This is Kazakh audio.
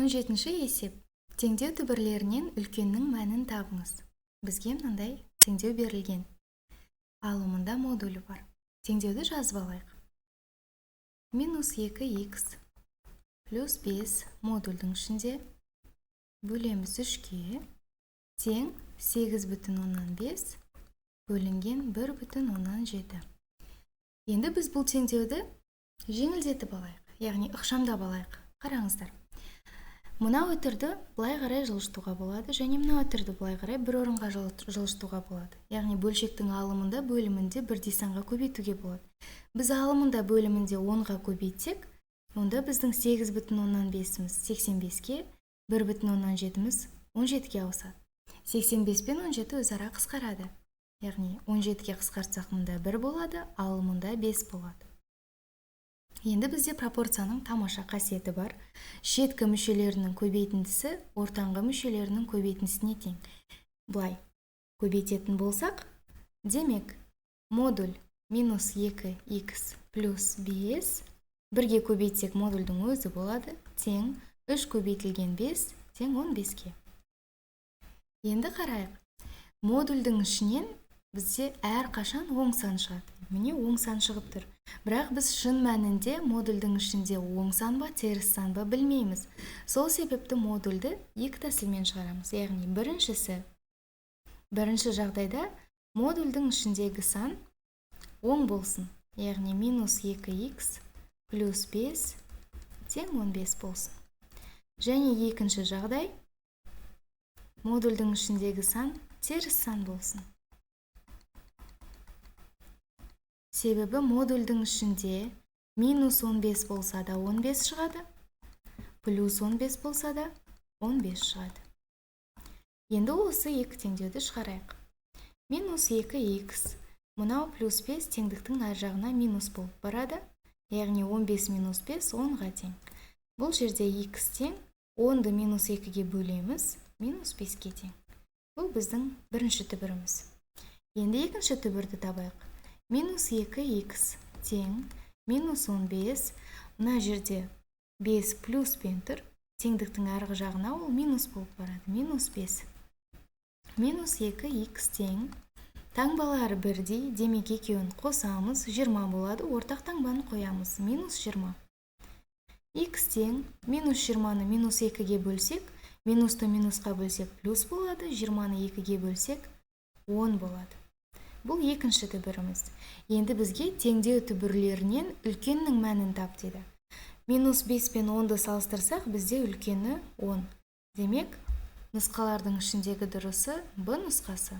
17-ші есеп. Теңдеу түбірлерінен үлкеннің мәнін табыңыз. Бізге мынандай теңдеу берілген. Ал мұнда модулі бар. Теңдеуді жазып алайық. Минус 2х плюс 5 модульдің ішінде бөлеміз 3-ке тең 8,5 бөлінген 1,7. Енді біз бұл теңдеуді жеңілдетіп алайық, яғни ықшамдап алайық. Қараңыздар. Мына үтірді былай қарай жылжытуға болады, және мына үтірді былай қарай бір орынға жылжытуға болады. Яғни бөлшектің алымында, бөлімінде бірдей санға көбейтуге болады. Біз алымында, бөлімінде 10-ға көбейтсек, онда біздің 8,5-іміз 85-ке, 1,7-міз 17-ге ауысады. 85 пен 17 өзара қысқарады. Яғни 17-ге қысқартсақ, мұнда 1 болады, ал мұнда 5 болады. Енді бізде пропорцияның тамаша қасиеті бар. Шеткі мүшелерінің көбейтіндісі ортаңғы мүшелерінің көбейтіндісіне тең. Былай көбейтетін болсақ, демек модуль минус 2х плюс 5 бірге көбейтсек, модульдің өзі болады, тең 3 көбейтілген 5 тең 15-ке. Енді қарайық. Модульдің ішінен бізде әрқашан оң сан шығады. Міне, оң сан шығып тұр. Бірақ біз шын мәнінде модульдің ішінде оң сан ба, теріс сан ба білмейміз. Сол себепті модульді екі тәсілмен шығарамыз. Яғни бірінші жағдайда модульдің ішіндегі сан оң болсын. Яғни минус 2х плюс 5 тең 15 болсын. Және екінші жағдай: модульдің ішіндегі сан теріс сан болсын. Себебі модульдің ішінде минус 15 болса да 15 шығады, плюс 15 болса да 15 шығады. Енді осы екі теңдеуді шығарайық. Минус 2х, мынау плюс 5 теңдіктің ар жағына минус болып барады, яғни 15 минус 5 10-ға тең. Бұл жерде х тең 10-ды минус 2-ге бөлеміз, минус 5-ке тең. Бұл біздің бірінші түбіріміз. Енді екінші түбірді табайық. Минус 2х тең минус 15, мына жерде 5 плюспен тұр, теңдіктің арғы жағына ол минус болып барады, минус 5. Минус 2х тең, таңбалары бірдей, демек екеуін қосамыз, 20 болады, ортақ таңбаны қоямыз, минус 20. Х тең минус 20-ны минус 2-ге бөлсек, минусты минусқа бөлсек, плюс болады, 20-ны 2-ге бөлсек, 10 болады. Бұл екінші түбіріміз. Енді бізге теңдеу түбірлерінен үлкеннің мәнін тап дейді. Минус 5 пен 10-ды салыстырсақ, бізде үлкені 10. Демек, нұсқалардың ішіндегі дұрысы Б нұсқасы.